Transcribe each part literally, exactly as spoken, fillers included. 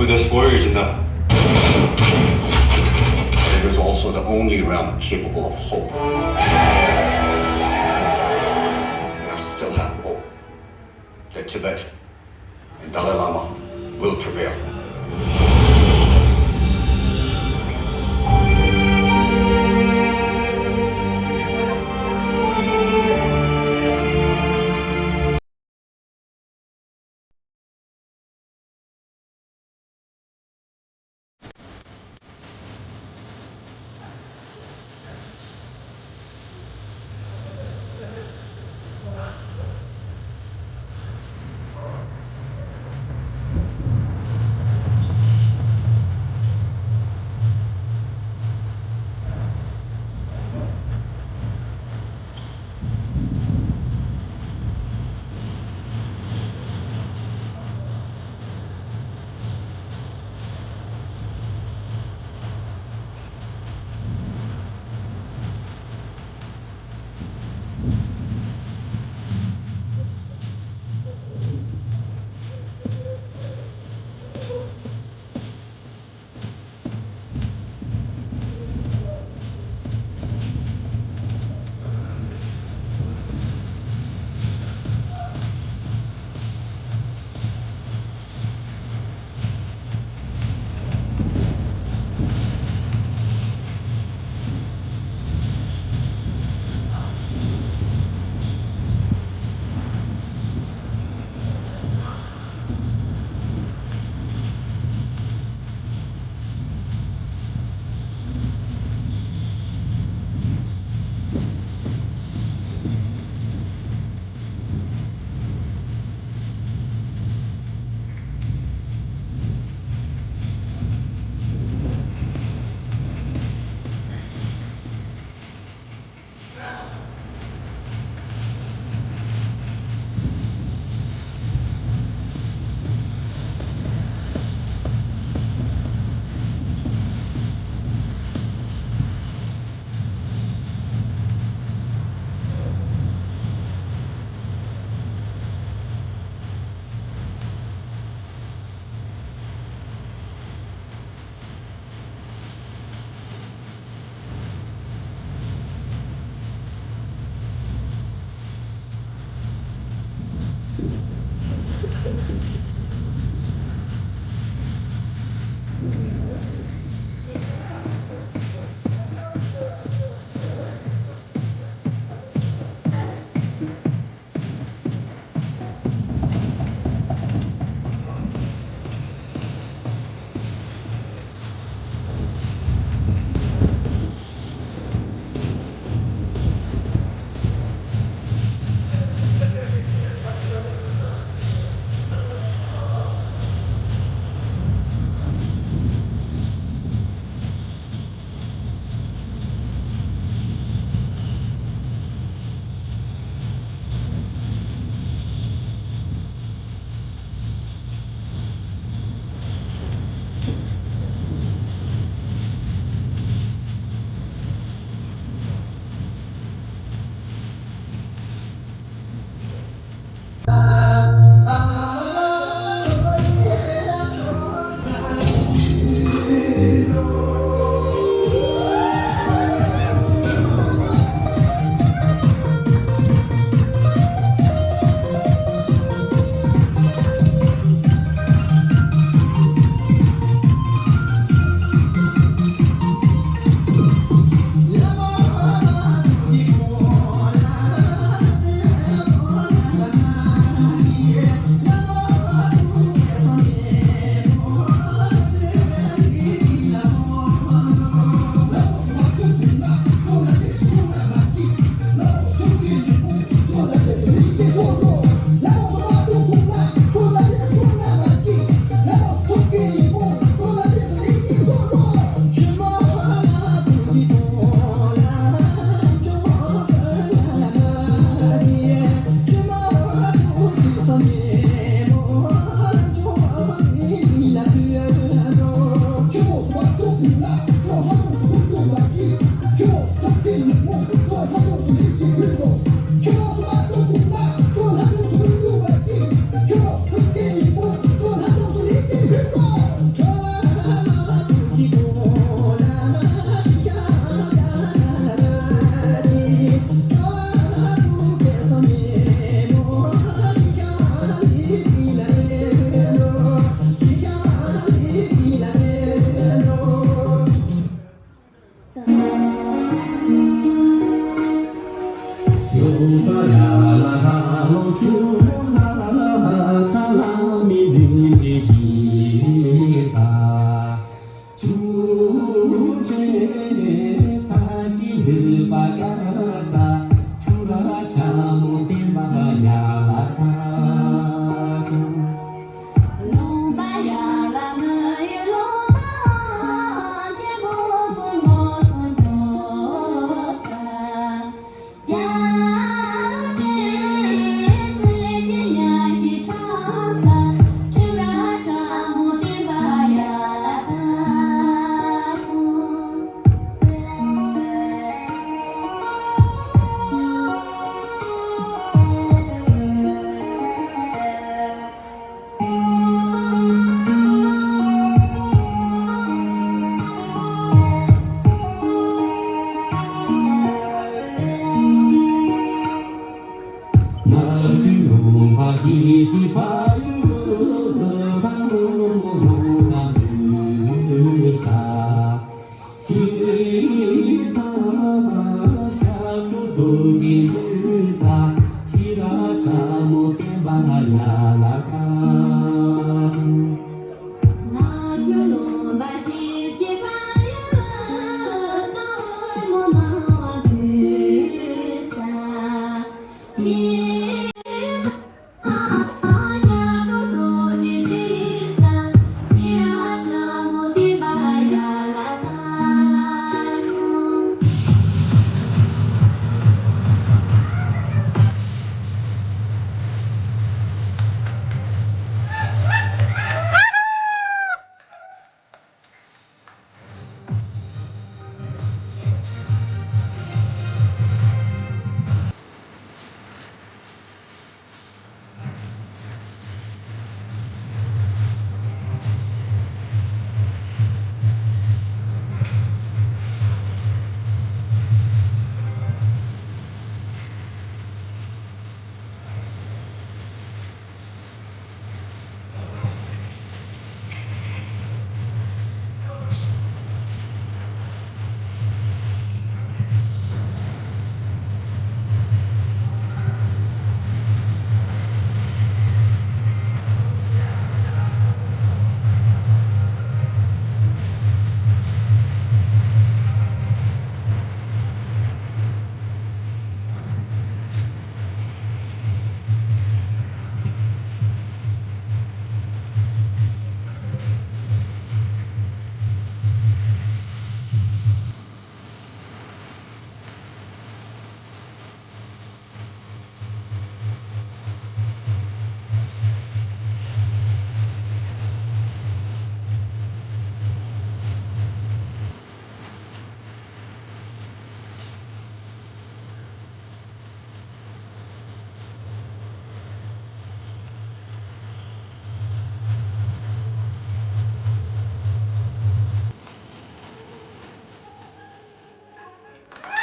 Buddhist warriors enough. But it is also the only realm capable of hope. And I still have hope that Tibet and Dalai Lama will prevail.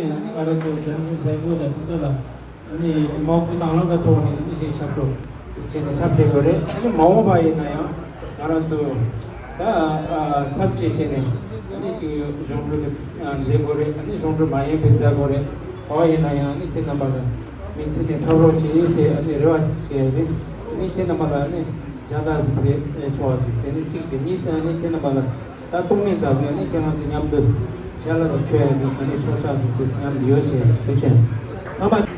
ང་རང་ཚོ་གཞོན་ནུ་མཛད་སྒོ་དང་དེ་ཚོ་ལ་ནི་མ་འོངས་པའི་དང་བླངས་ཀྱི་ཐོག་ནས་ནི་ཞིག་ཞབས་བྲོ་བྱས་ནས་འཁྲབ་བསྡད་དགོས་རེད། ཨ་ནི་མ་འོངས་པ་ཡིན་ན་ཡང་ང་རང་ཚོ་ད་ཚབ་བྱས་བྱས་ནས་ནི་ཅིག་གཞུང་འབྲེལ་མཛད་སྒོ་རེད། ཨ་ནི་གཞུང་འབྲེལ་མ་ཡིན་པའི་མཛད་སྒོ་རེད། ག་བ་ཡིན་ན་ཡང་ནི་ཁྱེད་རྣམ་པ་ལ་མུ་མཐུད་ནས་འཁྲབ་རོགས་བྱེད་ཟེར་ཨ་ནི་རེ་བ་བྱས་རེད། ཨ་ནི་ཁྱེད་རྣམ་པ་ལ་ནི་ཇ་ལ་ཟིག་ཕེབས་ཆོག་པ་ཟིག་དེ་ནི་གཅིག་བྱས། གཉིས་ཟེར་ཨ་ནི་ཁྱེད་རྣམ་པ་ལ། ད་ཐུགས་སྨོན་རྩ་ཟིན་ནས་ཁྱེད་རང་ཚོ་མཉམ་དུ་ཞལ་ལག་ཅིག་མཆོད་ཡ་ཟིན། ད་ནི་ཤོག་ཆག་ཟིན་དུས་མཉམ་དུ་ཡོད་ཞེས་ཐུགས་ཆེན། ཚང་མ།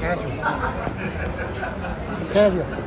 Casual. Casual.